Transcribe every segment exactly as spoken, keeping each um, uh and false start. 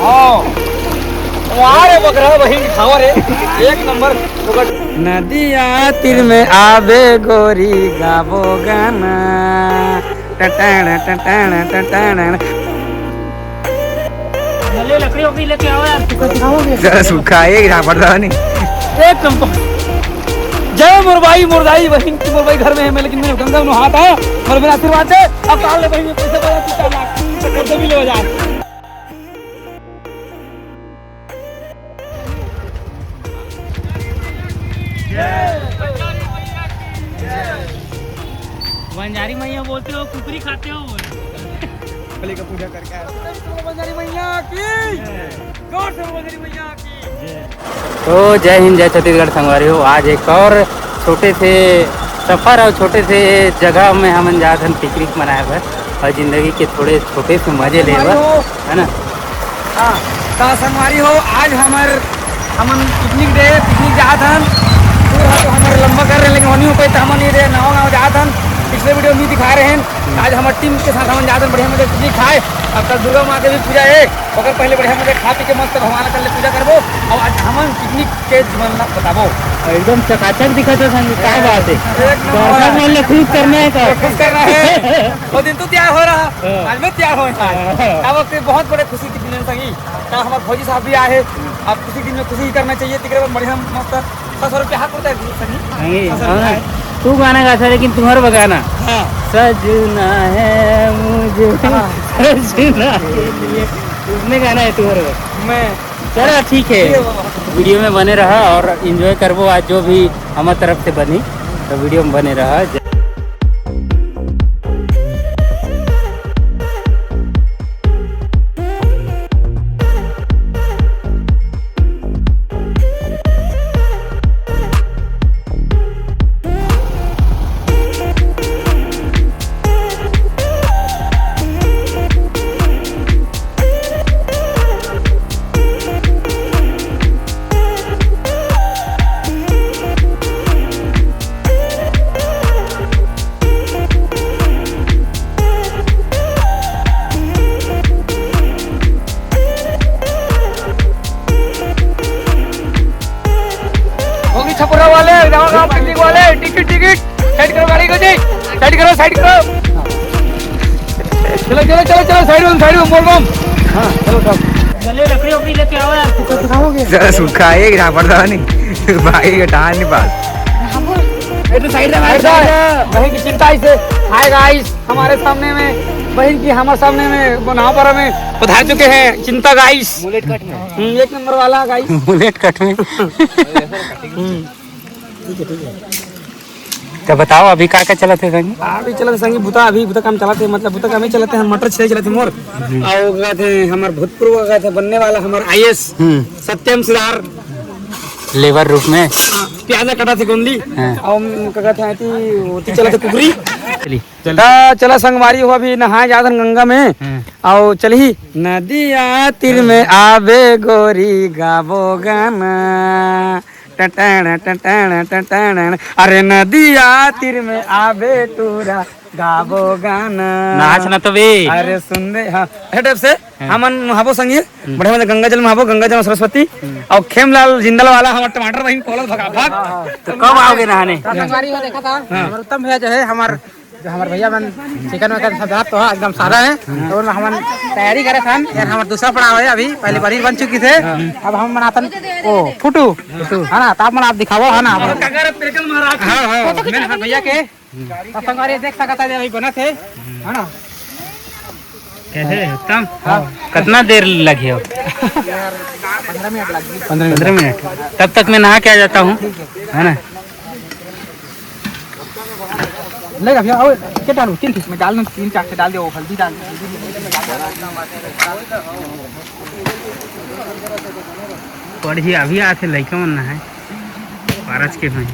हाँ। वाह रे बकरा, वही खावा रे। एक नंबर। नदिया तीर में आबे गोरी गाबो गाना। टटाण, टटाण, टटाण। ले लकड़ी वकड़ी लेके आओ यार। जरा सूखा है, यहाँ पर था नहीं। एक नंबर। जय मोर भाई, मोर दाई बहिन, मोर भाई घर में है, मैं लेकिन मैं गंगा में नहाता है और मेरा आशीर्वाद दे। अब काल ले बहिन पैसे बजा तू चार लाख। और सभी ले बजा। बंजारी मैया बोलते हो, कुकरी खाते हो। बलि का पूजा करके आया। बंजारी मैया की, जोर से बंजारी मैया की। तो जय हिंद, जय छत्तीसगढ़ संगवारी हो। आज एक और छोटे से सफर और छोटे से जगह में हमन जात हन पिकनिक मनाए बर और जिंदगी के थोड़े छोटे से मजे ले बर, है ना? हाँ, तो संगवारी हो, आज हमर, हमन पिकनिक डे, पिकनिक जात हन। टूर ह तो हमर लंबा कर रहे, लेकिन होनी हो कोई तो हमन ये दे नवा गाँव जात हन। पिछले वीडियो में दिखा रहे हैं, आज हमर टीम के साथ हमन जात हन, बढ़िया मजे पिकनिक खाए। अब कल दुर्गा माँ के भी पूजा है, ओकर पहले बढ़िया मजे खा पी के मस्त भगवान कर ले पूजा करबो। और आज हमन पिकनिक के जीवन ला बताबो। एकदम चकाचक दिखत है संगी, का बात है? एक नंबर। दर्शक मन ले खुश करना है का? खुश करना है। वो दिन तो तैयार हो रहा, हाँ। आज मैं तैयार हो रहा। हाँ। अब वक्त बहुत बड़े खुशी की दिन है संगी। कल हमारे भौजी साहब भी आए हैं। अब खुशी के दिन में खुशी ही करना चाहिए। तिकरे पर बढ़िया मस्त छह सौ रुपया हाथ पड़ता है संगी। नहीं, छह सौ रुपया हाँ। है। तू गाना गा था, लेकिन तुम्हारा गाना। हाँ। सजना है मुझे, हाँ। सजना के लिए। उसने गाना है तुम्हारे। मैं चलो ठीक है, ठीक है बाबा। वीडियो में बने रहा और एंजॉय करबो आज जो भी हमारे तरफ से बनी, तो वीडियो में बने रहा। होगी छपरा वाले, गाँव गाँव पिकनिक वाले, टिकट, टिकट, साइड करो गाड़ी को जी, साइड करो, साइड करो। चलो, चलो, चलो, चलो, साइड में, साइड में, बोल बम। हाँ, चलो, चलो। चले, लकड़ी वकड़ी लेके आओ यार। जरा सूखा है, यहाँ पर था नहीं। भाई, ये टान नहीं पास। ये तो साइड में, साइड में। बहन की चिंता इसे। हाय गाइस, हमारे सामने में, बहन की हमारे सामने में, नाव पर हमें पधार चुके हैं चिंता गाइस। मुलेट कट में। हम्म, एक नंबर वाला गाइस। मुलेट कट में। हम्म। ठीक है, ठीक है। तो बताओ, अभी का का चलत हे संगी? अभी चलत हे संगी, बुता, अभी बुता काम चलत हे, मतलब बुता काम ही चलत हे, हम मटर छिलाई चलत हे मोर। हम्म। अउ का कहत हे, हमर भूतपूर्व का कहत हे, बनने वाला हमर आईएएस हम्म। सत्यम सिद्धार्थ। लेबर रूप में। हाँ, प्याज कटा थे गोंदली। हाँ। अउ का कहत हे, एती, ओती चलत हे कुकरी। चली। चल। त चला संगवारी हो, अभी नहाए जात हन गंगा में। हाँ। अउ चलही नदिया तीर में आबे गोरी गाबो गाना। टटण, टटण, टटण। अरे नदिया तीर में आबे टूरा, गाबो गाना। नाच न तो बे। अरे सुन दे, हाँ। ए टाइप से हाँ। हमन नहाबो संगी, हम्म। बढ़िया मजा गंगा जल में नहाबो, गंगा जल में सरस्वती। हम्म। अउ खेमलाल जिंदल वाला हमर टमाटर बहिन कोलत भगा भाग। हाँ, हाँ। तो कब आओगे नहाने? संगवारी हो देखा था, हाँ। हमर उत्तम भैया जो है, हमर जो हमर भैया मन चिकन वकन सब धरत तो है, एकदम सादा है। हाँ। तो ओमा हमन तैयारी करे थन, यार हमर दूसरा पड़ाव है अभी, पहले पनीर बन चुकी थे, हाँ। अब हम बनातन ओ फुटू, फुटू। है ना, तो आप मन आप दिखाओ, है ना, आप। हाँ, हाँ, मैं हर भैया के। तो संगवारी देख सकत है, अभी बनत है, है ना। कैसे उत्तम? हाँ। कितना देर लगे हो? पंद्रह मिनट लग गई। पंद्रह मिनट। तब तक मैं नहा के आ जाता हूँ, है ना? लेगा भैया, और क्या डालूं? तीन पीस में डालना, तीन चार से डाल दे, वो हल्दी डाल दे, हल्दी भी नहीं डालना। पढ़ी अभी आथे लइका मन ना है, पारस के भाई।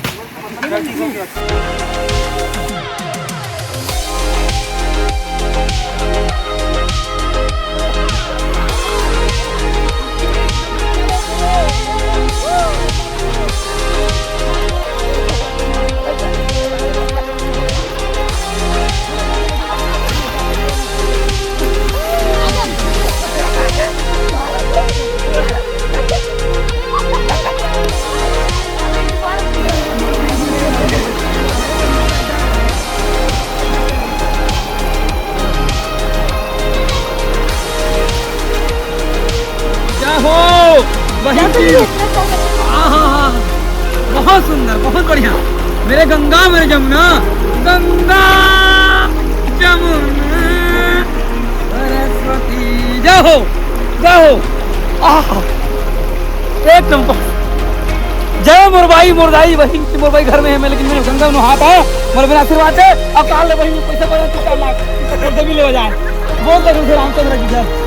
आहा, बहुत सुंदर, बहुत बढ़िया। मेरे गंगा, मेरे जमुना, गंगा, जमुना, सरस्वती, जय हो, जय हो। आहा, एक नंबर। जय मोर बाई, मोर दाई, बहिन की मोर बाई घर में है मैं, लेकिन मैं गंगा में नहाता है, मोर बिना आशीर्वाद है। अब काल ले बहिन पैसा बजा, तू क्या मार, तू कर्जा भी ले जाए। बोल दे तुझे रामचंद्र की जय।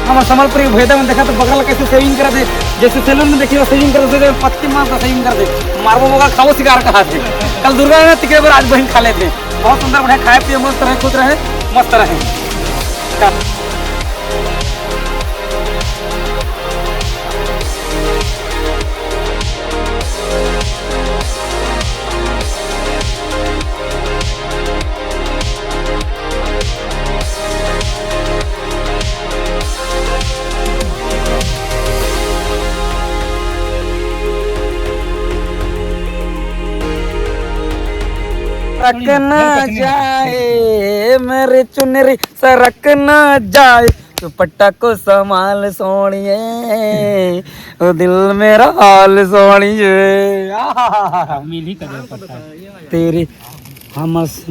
हम संबलपुरी भैया मन देखा तो बकरा ला कैसे सेविंग करत हे, जैसे सैलून में देखिए सेविंग करत हे, पत्ती मार का सेविंग करत हे, मारबो बकरा खाबो सिगार कहा थे। कल दुर्गा है ना, तिकरे बर आज बहिन खा लेते हैं। बहुत सुंदर, बढ़िया, खाए पिए मस्त रहे, खुश रहे, मस्त रहे। सरक ना जाए मेरी चुनरी, सरक ना जाए, दुपट्टा को संभाल सोनिए, ओ दिल मेरा हाल सोनिए। आहा। मिल ही कदर पड़ता है। तेरे हम अस-,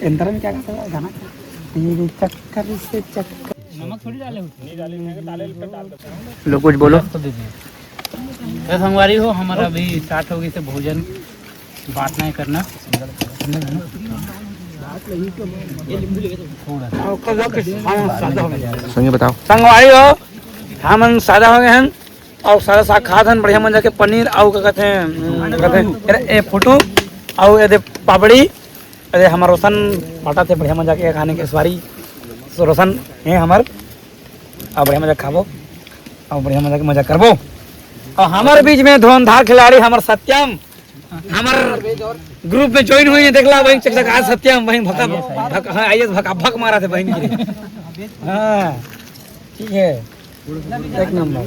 अंदर में क्या गाता है गाना? तेरे चक्कर से चक्कर। नमक थोड़ी डाले हो। लो, कुछ बोलो। ए संगवारी हो, हमारा अभी स्टार्ट हो गई से भोजन, बात नहीं करना। संगे बताओ। संगवारी हो, हमन सादा हो गए हैं और सादा साग खात हन बढ़िया मजा के, पनीर और का कहते हैं, हम्म, का कहते हैं, ए, ए, फोटो और ये दे पापड़ी, अरे हमर रोशन बाटा थे बढ़िया मजा के खाने के सवारी। सो रोशन हे हमर, अब बढ़िया मजा खाबो, अब बढ़िया मजा के मजा करबो। और हमर बीच में धुरंधर खिलाड़ी हमर सत्यम, हमर ग्रुप में ज्वाइन हुई है, देख ला वही चकचका सत्यम, वही भका भक, हाँ, आईएएस भका भक मारा थे बहन की। हाँ, ठीक है, एक नंबर।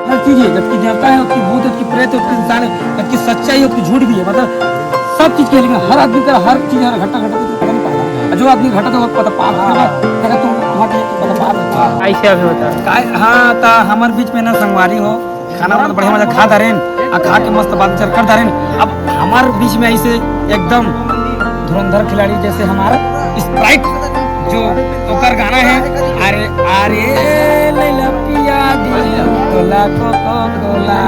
हर चीज है, जबकि देवता है, उसकी भूत, उसकी प्रेत, उसकी इंसान है, जबकि सच्चाई, उसकी झूठ भी है। मतलब सब चीज के, लेकिन हर आदमी का हर चीज, हर घटना घटना तो पता नहीं पाता। और जो आदमी घटना तो पता पा, पता, पता तो वहाँ के पता पा। ऐसे अभी होता है। काय, हाँ, ता हमर बीच में ना संगवारी हो, खाना वाना तो बढ़िया मजा खा दारेन, आ खा के मस्त बात विचार कर दारेन। अब हमार बीच में ऐसे एकदम धुरंधर खिलाड़ी जैसे हमारा स्प्राइट, जो ओकर गाना है, अरे, अरे, लैला पिया दी तोला कोको कोला,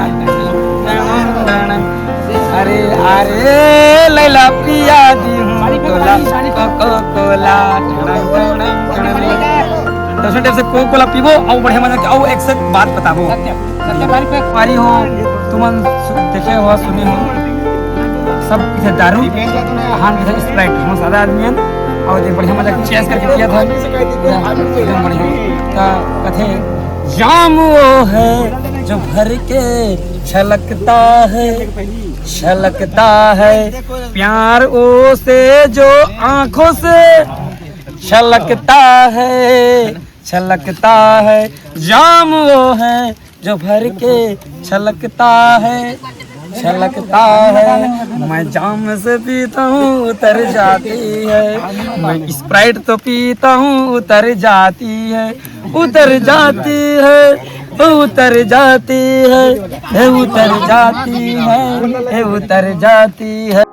अरे, अरे, लैला पिया दी तोला कोको कोला। तो उसी टाइप से कोको कोला पीबो और बढ़िया मजा के, और एक से बात बताबो। सत्य, सत्य भाई पे। पारी हो, तुमन सु-, देखे हो, सुने हो, सब पीथे दारू, हम पीथे स्प्राइट, हम सादा आदमी हैं, और ये बढ़िया मजा चेस करके किया था, एकदम बढ़िया। का कथे, जाम वो है जो भर के छलकता है, छलकता है, प्यार वो से जो आंखों से छलकता है, छलकता है, जाम वो है जो भर के छलकता है, छलकता है। मैं जाम से पीता हूँ, उतर जाती है। मैं स्प्राइट तो पीता हूँ, उतर जाती है, उतर जाती है, उतर जाती है, हे उतर जाती है, हे उतर जाती है।